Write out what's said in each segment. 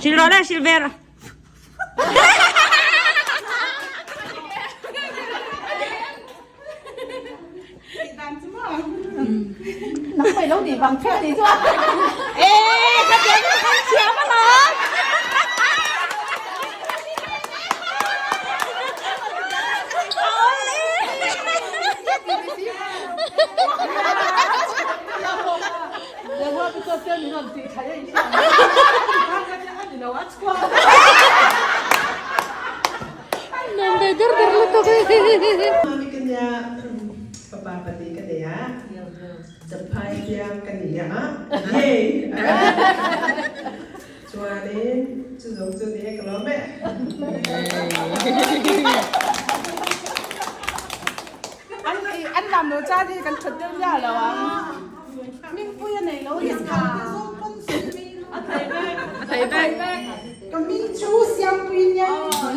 Hrilh rawh le hrilh ve rawh. nei lo nih vang chiah nih chuan. Ee ka tiang in kan thiam alawm. Mami ka nia fapa pahnih ka nei a, champhai piang ka ni a, yay! Chuanin chu zawng chu ni e ka lawm e. An lam lo cha hi kan that deuh miah lo ang. Hmingpui a nei lo nia. A thei vek. Ka hming chu Siampui nia. Ka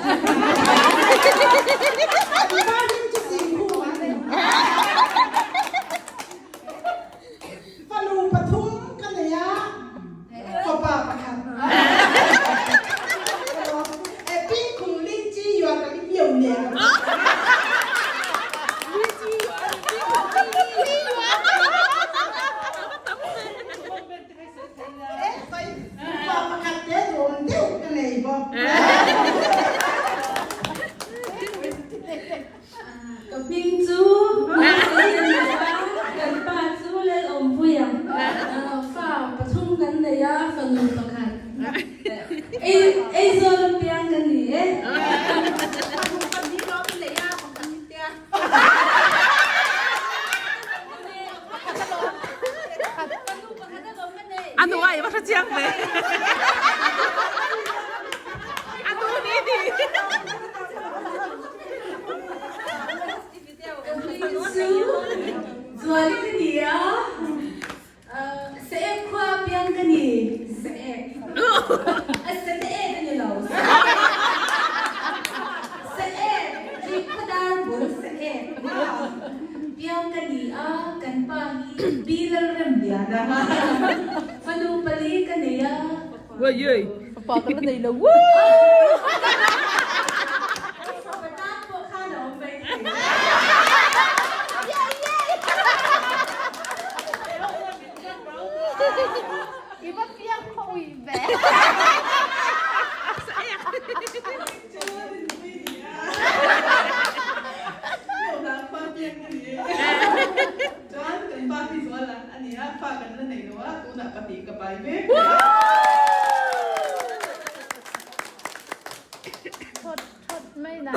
hming chu Singhu a ni. Fanu pathum ka nei a, fapa pakhat. E ping khung ling chi yuan ka lim miau nen. Fapa pakhat te duhawm deuh ka nei bawk. Ka hming chu kan pa chu Lalawmpuia fa pathum kan nei a, fanu pakhat. Aizawl a piang ka ni e. A nu ai va hre chiang ve. A nu ni ni. Chu Zuali ka ni a, Saek khua piang ka ni. Saek. A Saek a ni lo. Saek, Rihkhawdar bul Saek. Piang ka ni a, kan pa hi Pi Lalremliana. Fanu pali ka nei a. Fapa ka la nei lo. Woo! Fapa tan pawh khan a awm mai thei. I va piang khaw ui ve. Chuan kan pa hi zual a a ni a, fa kan la nei lo a, tunah pahnih ka pai mek. Thawt thawt mai na.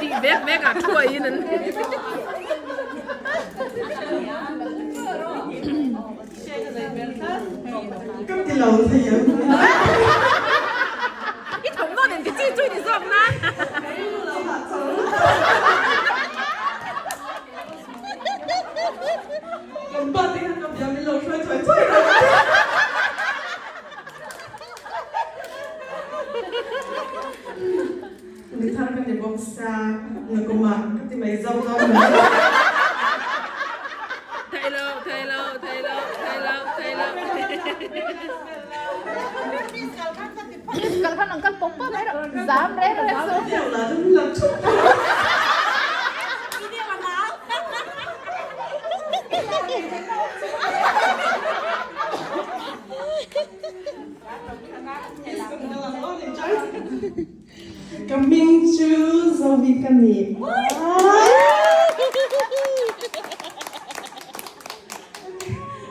Tih vek vek ah thuai in an. Ka ti lo thei ang. I thawmhnaw nen ti chi chui ni zawk na. Kan pa te khan ka bia min lo hruai thuai thuai rawh. Mi thar ka ti bawk sa, nakumah ka ti mai zauh zauh mai. Thei lo, thei lo, thei lo, thei lo, thei lo. Kal khan ang kal pawp pawp mai rawh. Zam reng reng suh. Ka hming chu Zovi ka ni.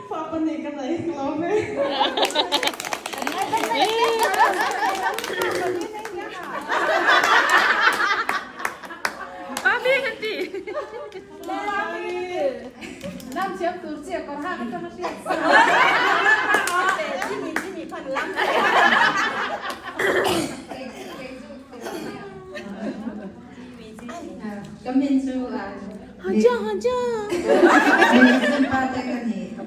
Fa pahnih ka nei ka lo ve. Pa hming an ti. Lam thiam tur che kawr ha ka tang a hriat sa. Ka min chu Haja haja. Pa te ka ni. Ka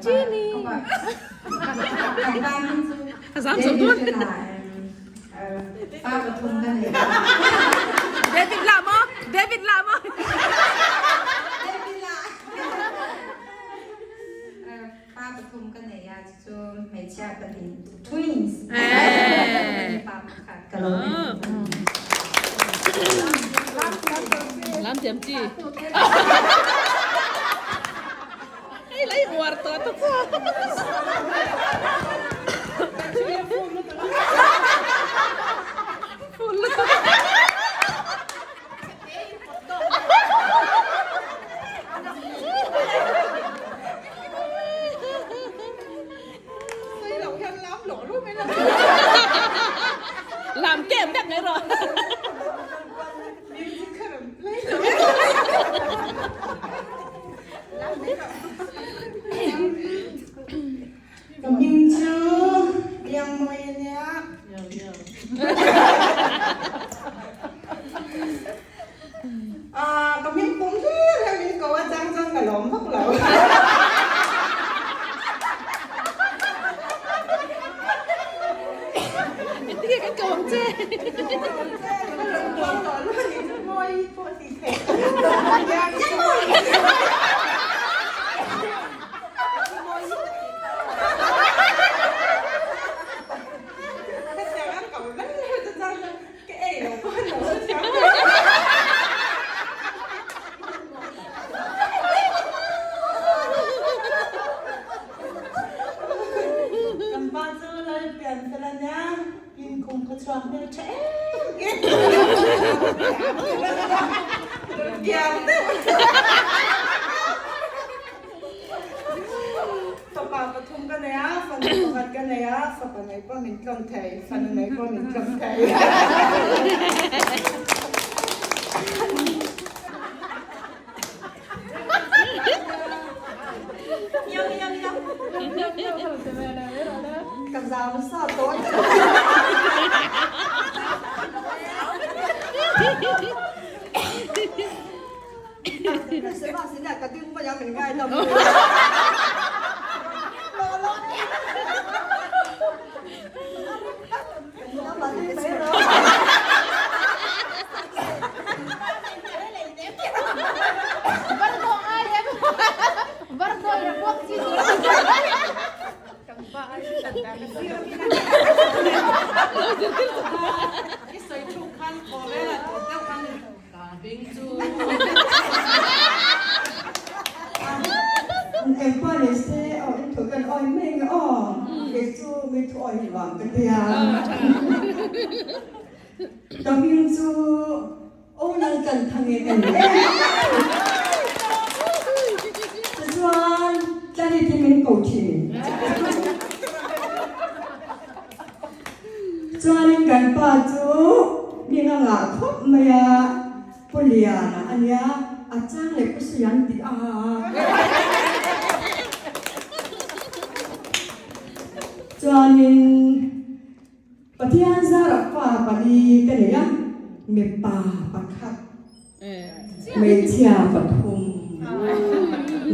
pa min chu Zam zo dun. Pa pathum ka nei. David la maw? David la maw? David la. Pa pathum ka nei a chu hmeichhia pahnih twins. Pa pakhat ka lo nei. Lam thiam chi. Hei lai uar. Làm kem đẹp này rồi. Ka hming chu Liangmawi a nia. Ah, ka hming pum hlir hian min ko a, chang chuan ka lawm vak lo. Engtin nge kan ko ang che? Kan pa chu Lalpian fel a nia, inkhung khaw chhuak hmel tha em em. Fapa pathum ka nei a, fanu pakhat ka nei a, fapa nei pawh min tlawm thei, fanu nei pawh min tlawm thei. Ka zam sa tawn. Engpawh ni se aw in thu kan awi mai nge aw kei chu mi thu awi hi vang ka tia. Ka hming chu Onan kan thang e ka ni e. Tichuan Tlani ti min ko thin. Chuanin kan pa chu mi nga ngah khawp mai a. Pu Liana a nia, a chang leh Pu Suian ti a. Chuanin Pathian zarah fa pali ka nei a, mipa pakhat, hmeichhia pathum.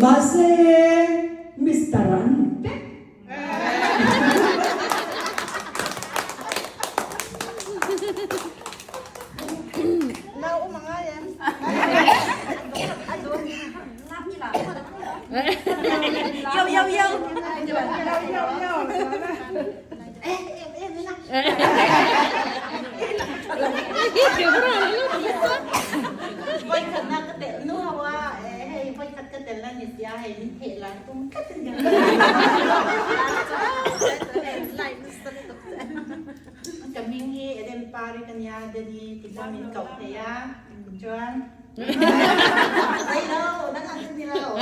Mahse Mister an vek. Ka hming hi Eden Pari ka nia, Daddy ti pawh min koh thei a, chuan Zei lo, nang ang ni lo.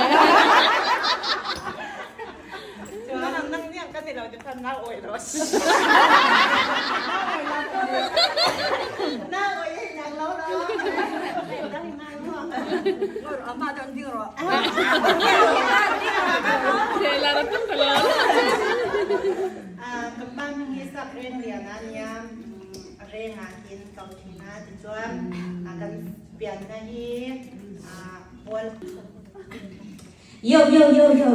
Chuan ang nang niang ka ni lo, chuan nau awih lo. Nau awih hei nang lo lo. Ka pa hming hi sak reng lian a nia, a rengah hin ko thin a tichuan kan pianna hi bual. Yo yo yo yo.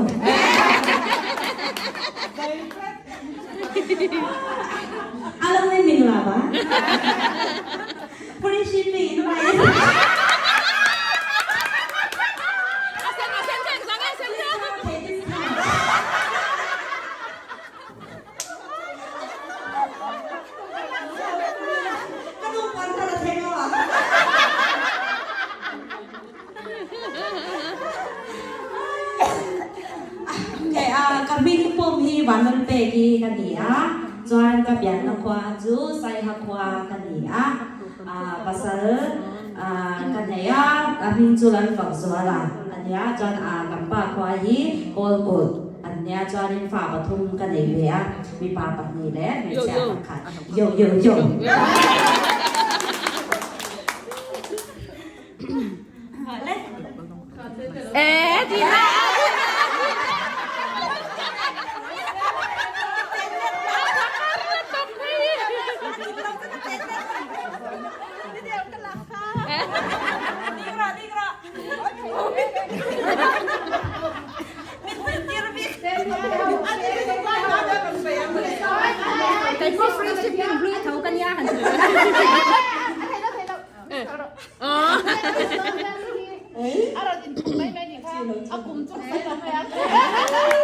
Alam ni Mingla ba? Free shipping. Ka nu puan thar a thleng lo a. Vanlalpeki ka ni a, chuan ka pianna khua chu Saiha khua ka ni a, pasal ka nei a, a hming chu Lalfakzuala a nia, chuan kan pa khua hi Kawlkut an nia, chuanin fa pathum ka nei ve a, mipa pahnih leh hmeichhia pakhat. Yo yo yo.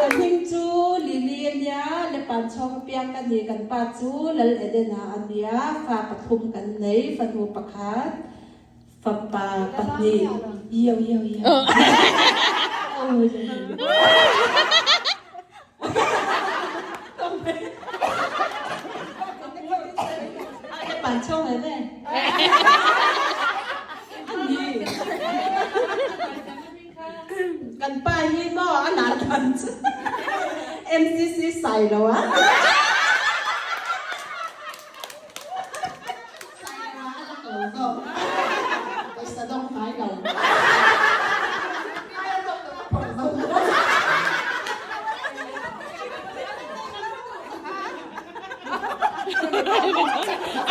Ka hming chu Lily a nia, Lepanchhawng apiang ka ni, kan pa chu Lal Edena a nia, fa pathum kan nei, fanu pakhat, fapa pahnih, yo yo yo. Lepanchhawng e ve. Kan pa hi maw a lar dan chu MCC Sailo a. Sailo a lak lo zawk. Pawisa dawng ngai lo.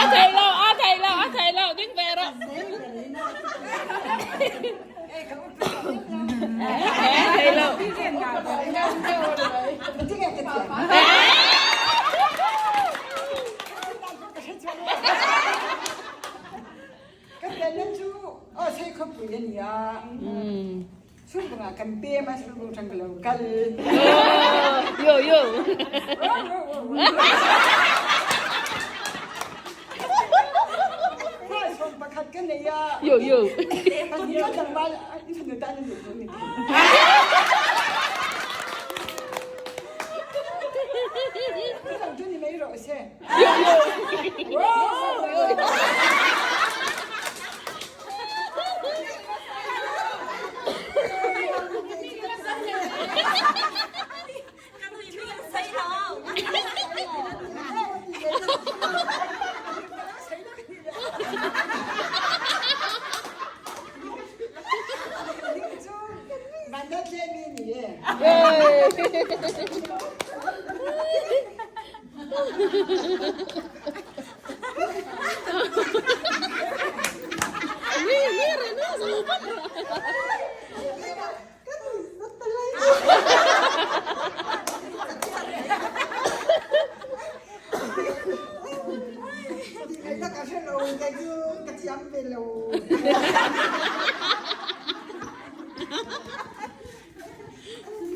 A thei lo, a thei lo, a thei lo, ding ve rawh. Thei lo. Ka pianna chu aw sei khawpui a ni a. Surbung ah kan pem a surbung ṭang ka lo kal. Yo yo. Sawm pakhat ka nei a. Yo yo. Pahnih ka tlangval in fanu tan an duh ko ni. Ka tu ni mai rawh se. Yo yo.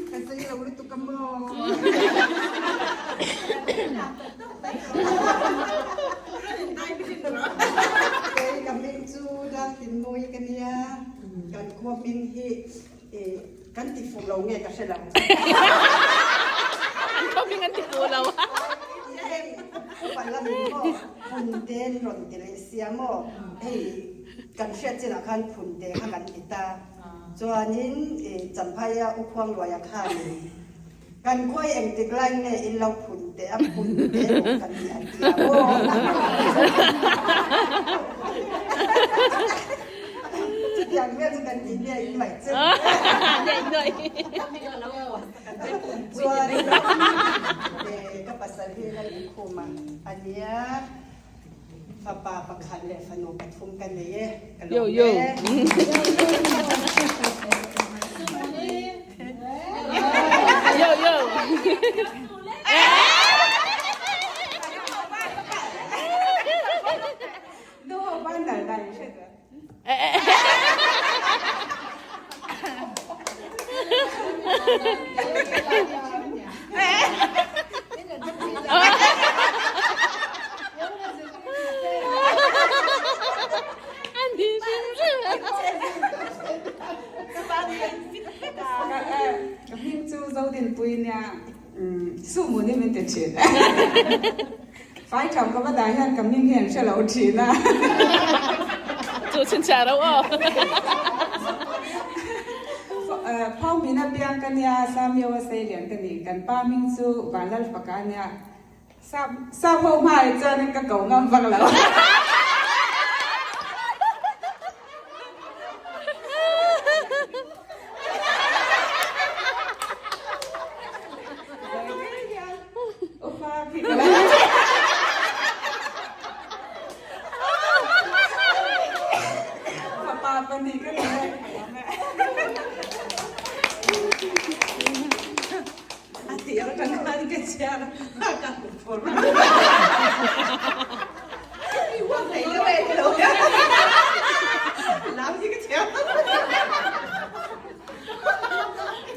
Ka zei lo lutuk a maw. Kei ka hming chu Dan Tin Mawi ka nia. Kan khua hming hi kan ti fuh lo nge ka hre lo. An khua hming an ti fuh lo. Upa lamin maw Phunte an rawn ti leh sia maw. Hei kan hriat chinah khan Phunte kha kan ti ta. Chuanin Champhaia U Khuangluaia khanin kan khuai engtik lai nge in lo phun teh a, phun teh rawh ka ti a ti a aw. Chutiang vel chu kan tih nge in mai che. Chuan ka pasal hi Lal Ukhuma a nia. Fapa pakhat leh fanu pathum ka nei e, ka lawm e. Yo yo. Ka hming chu Zodinpui nia. min ti thin. Fai tham ka va dah hian ka hming hi an hre lo thin a. Chu chhinchhiah reuh aw. Phau hmina piang ka nia, Samio a sei lian ka ni. Kan pa hming chu Vanlalfaka a nia. Sap sap ho hmaah chuanin ka ko ngam vak lo. A tir atang khan ka chhiar a ka hmu phur. I huat thei deuh e ti lo lam hi ka chhiar.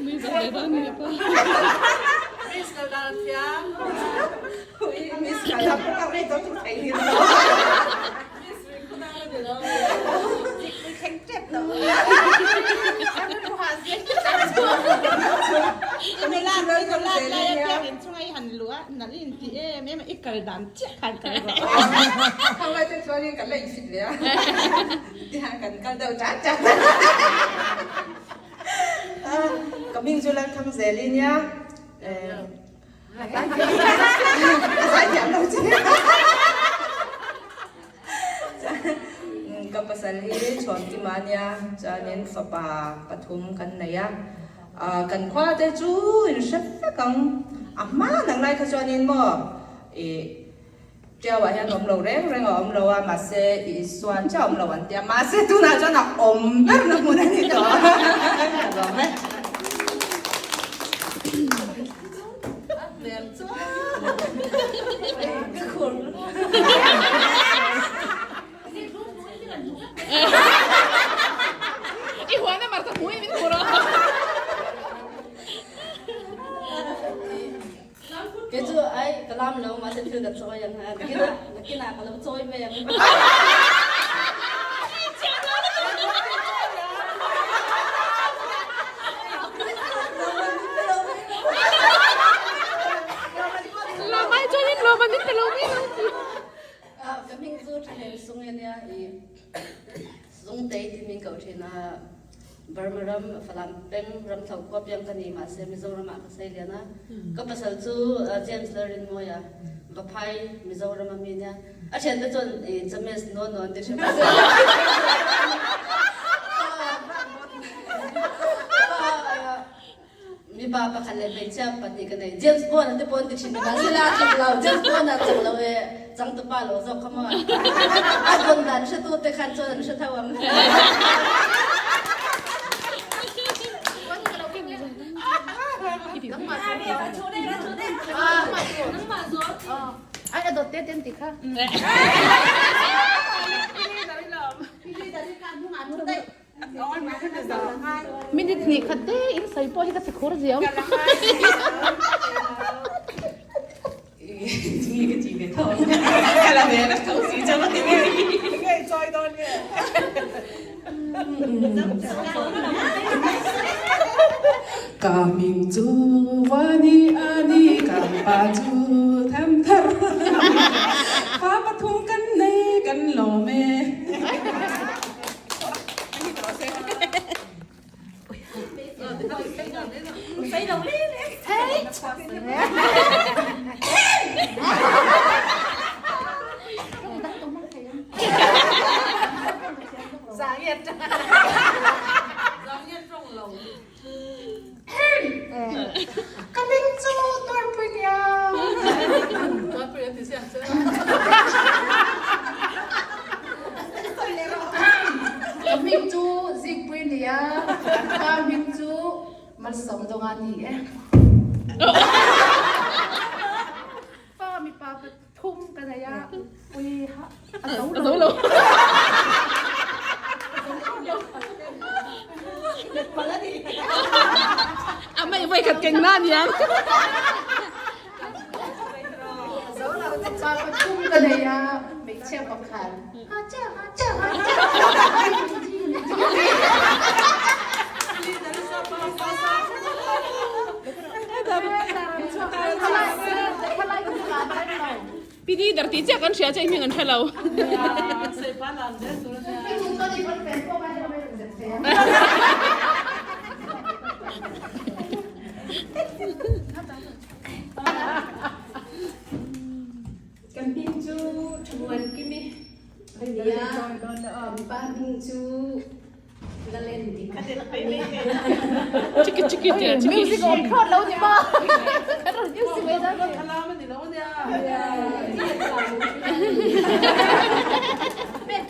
Miss kal dan a thiam. Miss kal dan ka rei tawh chu thei hi lo. Miss ring khawdang a ni lo. Thleng tep tawh. Khawlai te chuanin kan la infit leh a, tihian kan kal deuh chat chat. Ka hming chu Lalthangzeli nia. A zaithiam lo che. Ka pasal hi Chhuantima ania, chuanin fapa pathum kan nei a, kan khua te chu in hre vek ang, a hma nang lai kha chuanin maw ih Tiauah hian awm lo reng reng a awm lo a, mahse Isua chiah awm lo an ti a, mahse tunah chuan a awm ber na hmun a ni tawh a, ka lawm e. I huan a mar ta hmui min hmu rawh. Kei chu ai ka lam lo mahse thil ka chawi ang ha nakinah nakinah ka lo chawi mai ang. Lawm ai chuan in lawm an in pe lo mai lo ti. Ka hming chu Thahnem Sung ania i Zungtei ti min koh thin a Burma ram Falam peng ram thlo khua piang ka ni mahse Mizoram ah ka sei lian a ka pasal chu James Lalrinmawia Vaphai Mizoram a mi nia a thian te chuan i James nawn nawn ti hrim Mipa pakhat le hmeichhia pahnih ka nei. James Bond a ti pawn ti thin a sila a chang lo. James Bond a chang lo e changtupa lo zawk kha maw. A bond dan hretu te khan chuan an hre tho ang. Ai a dawt te ten ti kha. Minute hnih khat te in sawi pawh hi ka si khur ziau. Ka hming chu Vani a ni, ka pa chu Tham Thar. Pa pathum kan nei kan lawm e. Ka hming chu Tuarpui nia. Tuarpui an ti siam che. Ka hming chu Zikpui nia, ka hming chu Malsawmdawnga ni e. Pa mipa Thum ka nei a, ui ha a zo lo. A mei voi khat keng na niang. Pa pathum ka nei a, hmeichhia pakhat. Ha cha ha cha ha cha. Pi leader tih chiah kan hria che i hming an hre lo. Ka hming chu Thamuan Kimi a nia, kan pa hming chu Lalen Dika a nia. Chiki chiki te chiki. Music awm thlawt lo ni maw? Kan rawn music mai dawn. Thlam a ni lo ania.